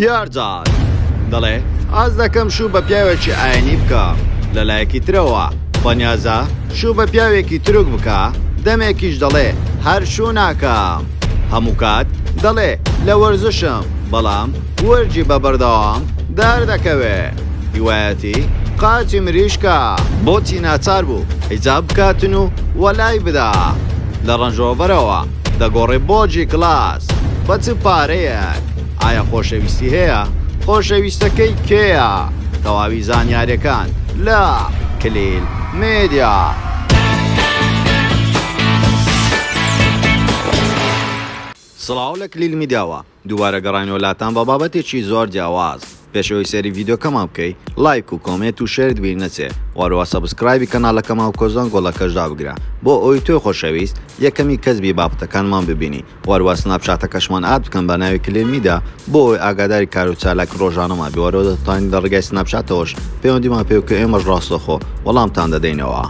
یارجان دەڵێ حەز دەکەم شوو بە پیاوێکی ئاینی بکەم، لە لایەکی ترەوە بەنیازە شوو بە پیاوێکی تورک بکا، دەمێکیش دەڵێ هەر شوو ناکەم. هەموو کات دەڵێ لە وەرزشم، بەڵام ورگی بە بەردەوام دەردەکەوێ. هیوایەتی قاچی مریشکە. بۆچی ناچار بوو حیجاب بکاتن و وەلای بدا؟ لە ڕەنجڕۆڤەرەوە دەگۆڕێ بۆ جی کڵاس. بە چ پارەیەک؟ ئایا خۆشەویستی هەیە؟ خۆشەویستەکەی کێیە؟ تەواوی زانیاریەکان لە کلیل میدیا. سڵاو لە کلیل میدیاوە دووبارە گەڕاینەوە لاتان بە بابەتێکی زۆر جیاواز پێش ئەوەی سەیری ڤیدیۆکەمان بکەی لایک و comment و share ت بیر نەچێ وەروە subscribe ی کەناڵەکەمان بکە زەنگۆڵەکەش دابگرە بۆ ئەوەی تۆی خۆشەویست یەکەمی کەس بی بابەتەکانمان ببینی وەروا سناپچاتەکەشمان add بکەن بە ناوی کلیل میدیا بۆ ئەوەی ئاگاداری کارو چالاکی ڕۆژانەمان بی وەرەوە دەتوانین لە ڕێگای سناپچاتەوەش پەیوەندیمان پێ بکەن ئێمەش ڕاستەخۆ وەڵامتان دەدەینەوە.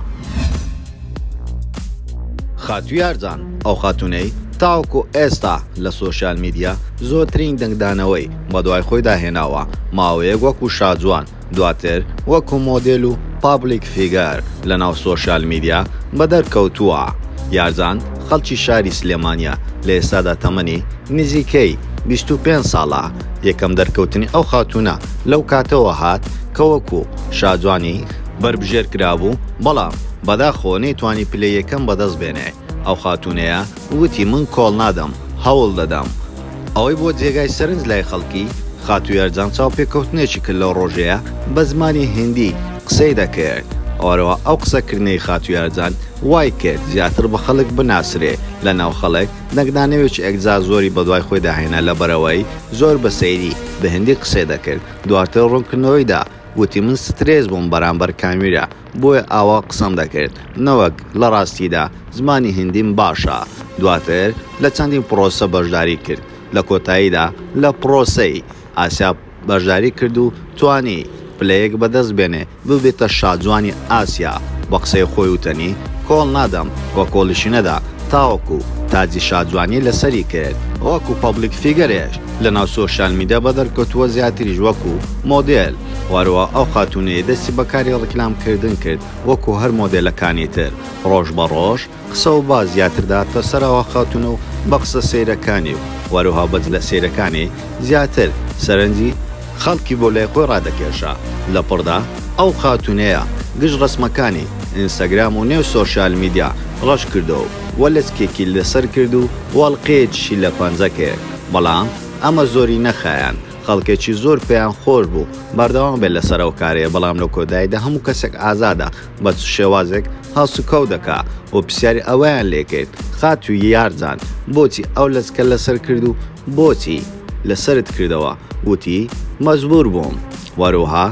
خاتوو یارجان ئەو خاتوونەی تاوەکو ئێستا لە سۆشیال میدیا زۆرترین دەنگدانەوەی بەدوای خۆیدا هێناوە، ماوەیەک وەکو شاجوان دواتر وەکو مۆدێل و public figure لەناو سۆشیال میدیا بەدەرکەوتووە. یارجان خەڵکی شاری سلێمانییە، لە ئێستادا تەمەنی نزیکەی 25 ساڵە. یەکەم دەرکەوتنی ئەو خاتوونە لەو کاتەوە هات کە وەکو شاجوانی بەربژێر کرابوو، بەڵام بەداخەوە نەیتوانی پلەی یەکەم بەدەست بێنێ. ئەو خاتوونەیە وتی من کۆڵ نادەم، هەوڵ دەدەم. ئەوەی بووە جێگای سەرنج لای خەڵکی، خاتوو یارجان چاوپێکەوتنێکی کرد لەو ڕۆژەیە بە زمانی هیندی قسەی دەکرد. هەروەها ئەو قسەکردنەی خاتوو یارجان وای کرد زیاتر بە خەڵک بناسرێ لە ناو خەڵک، دەنگدانەوێکی ئێکجار زۆری بەدوای خۆیدا هێنا لەبەرئەوەی زۆر بە سەیری بە هیندی قسەی دەکرد. دواتر ڕوونکردنەوەی دا وتی من سترێس بووم بەرامبەر کامیرا بۆیە ئاوا قسەم دەکرد نەوەک لە ڕاستیدا زمانی هیندیم باشە. دواتر لە چەندین پڕۆسە بەشداری کرد لە کۆتاییدا لە پڕۆسەی ئاسیا بەشداری کرد و توانی پلەیەک بەدەست بێنێ ببێتە شاجوانی ئاسیا بە قسەی خۆی وتەنی کۆڵ نادەم و کۆڵیشی نەدا تاوەکو تاجی شاجوانی لەسەری کرد. وەکو public figure ێش لەناو سۆشیال میدیا بەدەرکەوتووە زیاتریش وەکو مۆدێل وەروە ئەو خاتوونەی دەستی بە کاری ڕیکلام کردن کرد وەکو هەر مۆدێلەکانی تر ڕۆژ بە ڕۆژ قسە و باس زیاتر دەهاتە سەر ئەو خاتوونە و بە قسە سەیرەکانی و وەروها بە جلە سەیرەکانی زیاتر سەرنجی خەڵکی بۆ لای خۆی ڕادەکێشا لە پڕدا ئەو خاتوونەیە گشت ڕەسمەکانی ئینستاگرام و نێو سۆشیال میدیا ڕەش کردەوە و لەچکێکی لەسەر کرد و ئەڵقەیەکیشی لە پەنجە کرد بەڵام ئەمە زۆری نەخایاند خەڵکێکی زۆر پێیان خۆش بوو بەردەوام بێت لەسەر ئەو کارەیە بەڵام لە کۆتاییدا هەموو کەسێک ئازادە بە چ شێوازێک هەڵسوکەوت دەکا و پرسیاری ئەوەیان لێکرد خاتوو یارجان بۆچی ئەو لەچکە لەسەر کرد و بۆچی لەسەرت کردەوە وتی مەجبور بووم وەروەها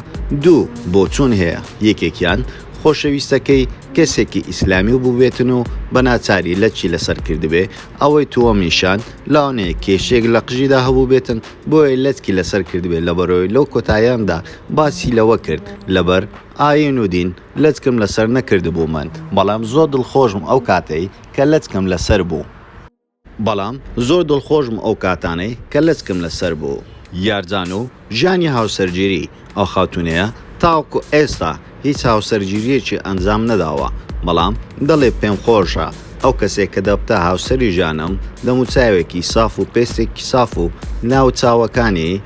دوو بۆچوون هەیە یەکێکیان خۆشەویستەکەی کەسێکی ئیسلامی بووبێتن و بە ناچاری لەچی لەسەر کردبێ ئەوەی تووەمیشان لەوانەیە کێشەیەک لە قژیدا هەبووبێتن بۆیە لەچکی لەسەر کردبێ لەبەرئەوەی لەو کۆتایاندا باسی لەوە کرد لەبەر ئاین و دین لەچکم لەسەر نەکردبوو من بەڵام زۆر دڵخۆشم ئەو کاتەی کە لەچکم لەسەر بوو. بەڵام زۆر دڵخۆشم ئەو کاتانەی کە لەچکم لەسەر بوو. یارجان و ژیانی هاوسەرگیری ئەو خاتوونەیە تاوەکو ئێستا هیچ هاوسەرگیرییەکی ئەنجام نەداوە، بەڵام دەڵێ پێم خۆشە ئەو کەسەی کە دەبتە هاوسەری ژیانم دەموچاوێکی ساف و پێستێکی ساف و ناوچاوەکانی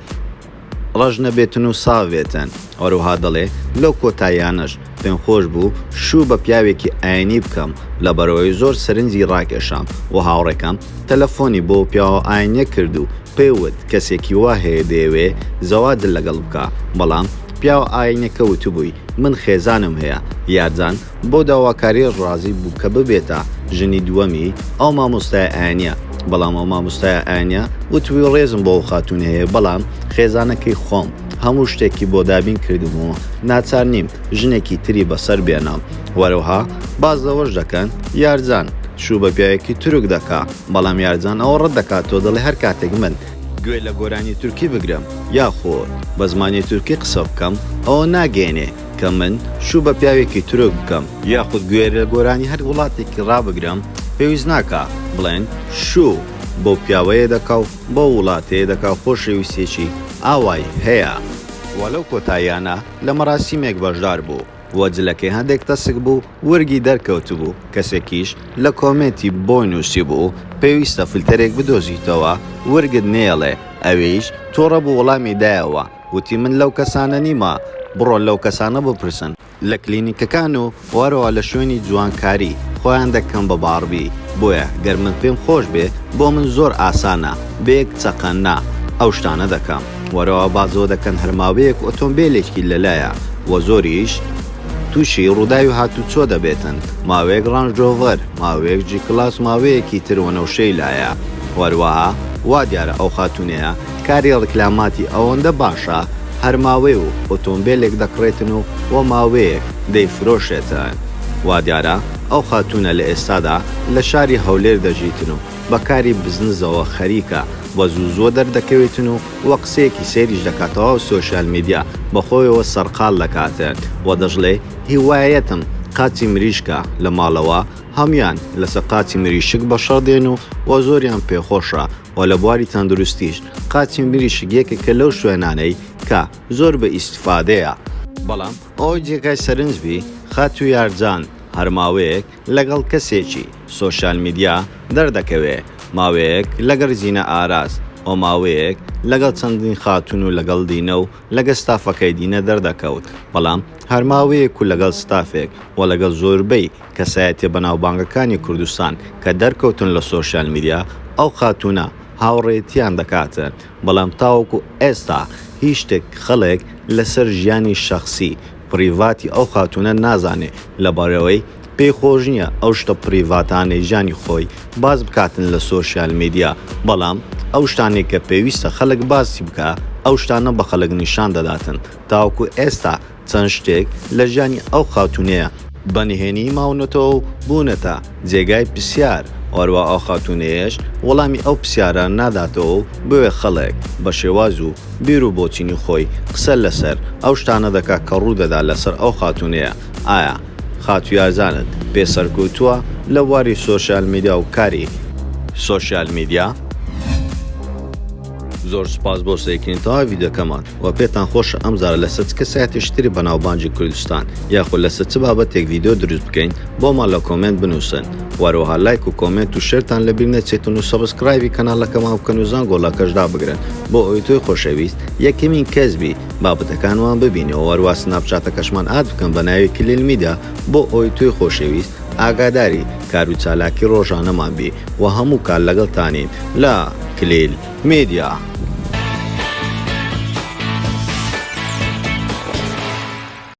ڕەش نەبێتن و ساف بێتن، هەروەها دەڵێ لەو کۆتاییانەش پێم خۆش بوو شوو بە پیاوێکی ئاینی بکەم لەبەرئەوەی زۆر سەرنجی ڕاکێشام و هاوڕێکەم تەلەفۆنی بۆ پیاوە ئاینیە کرد و پێی وت کەسێکی وا هەیە دەیەوێ زەواجت لەگەڵ بکا بەڵام پیاوە ئاینیەکە وتبووی من خێزانم هەیە یارجان بەو داواکاریەش ڕازی بوو کە ببێتە ژنی دووەمی ئەو مامۆستایە ئاینیە، بەڵام ئەو مامۆستایە ئاینیە وتبووی ڕێزم بۆ ئەو خاتوونە هەیە بەڵام خێزانەکەی خۆم هەموو شتێکی بۆ دابین کردم و ناچار نیم ژنێکی تری بەسەر بێنم وەرەوها باس لەوەش دەکەن یارجان شوو بە پیاوێکی تورک دەکا بەڵام یارجان ئەوە ڕەت دەکاتەوە دەڵێ هەر کاتێک من گوێ لە گۆرانی تورکی بگرم یاخود بە زمانی تورکی قسە بکەم ئەوە ناگەیەنێ کە من شوو بە پیاوێکی تورک بکەم یاخود گوێ لە گۆرانی هەر وڵاتێکی ڕابگرم پێویست ناکا بڵێن شوو بەو پیاوەیە دەکا و بەو وڵاتەیە دەکا و خۆشەویستیەکی. ئاوای هەیە. وە لەو کۆتاییانە لە مەراسیمێک بەشدار بوو و جلەکەی هەندێک تەسک بوو ورگی دەرکەوتبوو کەسێکیش لە کۆمێنتی بۆی نووسیبوو پێویستە فلتەرێک بدۆزیتەوە ورگت نەیەڵێ ئەویش توڕە بوو وەڵامی دایەوە وتی من لەو کەسانە نیمە بڕۆن لەو کەسانە بپرسن لە کلینیکەکان و وەرەوە لە شوێنی جوانکاری خۆیان دەکەن بە باڕبی بۆیە گەر من پێم خۆش بێ بۆ من زۆر ئاسانە بە یەک چەقە نا ئەو شتانە دەکەم وەرەوە بازەوە دەکەن هەر ماوەیەک ئۆتۆمبێلێکی لەلایە وە زۆریش توشی ڕووداوی هاتوچۆ دەبێتن ماوەیەک ڕانج ڕۆڤەر ماوەیەک جی کڵاس ماوەیەکی تر وەنەوشەی لایە وەروەها وا دیارە ئەو خاتونەیە کاری ڕیکلاماتی ئەوەندە باشە هەر ماوەی و ئۆتۆمبێلێک دەکڕێتن و وە ماوەیەک دەیفرۆشێتن. وا دیارە ئەو خاتوونە لە ئێستادا لە شاری هەولێر دەژیتن و بە کاری بزنزەوە خەریکە و زوو زووە دەردەکەوێتن و وە قسەیەکی سەیریش دەکات تەواو سۆشیال میدیا بە خۆیەوە سەرقاڵ دەکاتن و دەشڵێ هیوایەتم قاچی مریشکە لە ماڵەوە هەموویان لەسەر قاچی مریشک بەشەڕ دێن و وە زۆریان پێخۆشە وە لە بواری تەندروستیش قاچی مریشک یەکێکە لەو شوێنانەی کە زۆر بە ئیستفادەیە. بەڵام ئەوەی جێگای سەرنج بی خاتوو یارجان هەر ماوەیەک لەگەڵ کەسێکی سۆشیال میدیا دەردەکەوێ ماوەیەک لەگەڵ زینە ئاراس و ماوەیەک لەگەڵ چەندین خاتوون و لەگەڵ دینە و لەگە ستافەکەی دینە دەردەکەوت بەڵام هەر ماوەیەک و لەگەڵ ستافێک و لەگەڵ زۆربەی کەسایەتیە بەناوبانگەکانی کوردستان کە دەرکەوتن لە سۆشیال میدیا ئەو خاتوونە هاوڕێتیان دەکاتن بەڵام تاوەکو ئێستا هیچ شتێک خەڵک لەسەر ژیانی شەخسی private ی ئەو خاتوونە نازانێ لەبەرئەوەی پێی خۆش نیە ئەو شتە private انەی ژیانی خۆی باس بکاتن لە سۆشیال میدیا بەڵام ئەو شتانەی کە پێویستە خەڵک باسی بکا ئەو شتانە بە خەڵک نیشان دەداتن تاوەکو ئێستا چەند شتێک لە ژیانی ئەو خاتوونەیە بە نهێنی ماونەتەوە و بوونەتە جێگای پرسیار، هەروا ئەو خاتوونەیەش وەڵامی ئەو پرسیارانە ناداتەوە و بۆیە خەڵک بە شێواز و بیر و بۆچینی خۆی قسە لەسەر ئەو شتانە دەکات کە ڕوودەدات لەسەر ئەو خاتوونەیە. ئایا خاتوو یارجانت پێ سەرکەوتووە لە بواری سۆشیال میدیا و کاری سۆشیال میدیا؟ زۆر سوپاس بۆ سەیرکردنی تەواوی ڤیدیۆکەمان وە پێتان خۆشە ئەمجارە لەسەر چ کەسایەتێکی تری بەناوبانگی کوردستان یاخود لەسەر چ بابەتێک ڤیدیۆ دروست بکەین بۆمان لە comment بنوسن وەروەها لایک و comment و share تان لەبیر نەچێتن و subscribe ی کەناڵەکەمان بکەن و زەنگۆڵەکەش دابگرن بۆ ئەوەی تۆی خۆشەویست یەکەمین کەس بی بابەتەکانمان ببینی و هەروا سناپچاتەکەشمان add بکەن بە ناوی کلیل میدیا بۆ ئەوەی تۆی خۆشەویست ئاگاداری کارو چالاکی ڕۆژانەمان بی و هەموو کات لەگەڵتانین لە کلیل میدیا.